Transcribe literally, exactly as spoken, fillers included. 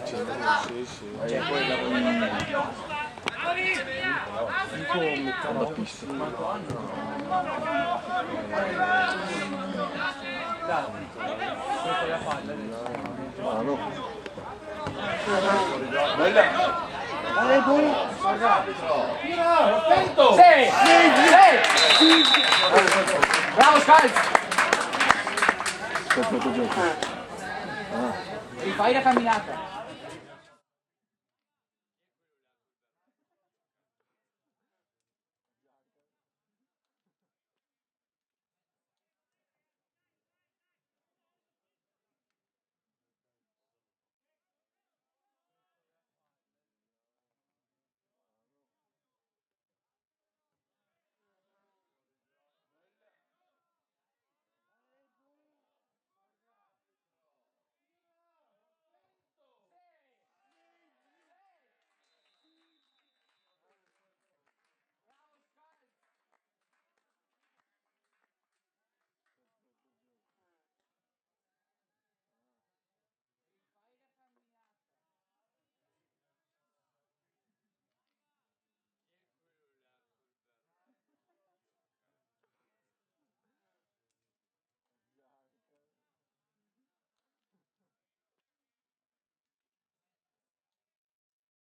Sì, sì. Ah, no. Bella. Dai, buono. Sì! Sì! Bravo, Scalzi! Aspetta, aspetta, aspetta. Ah. Rifai la caminata.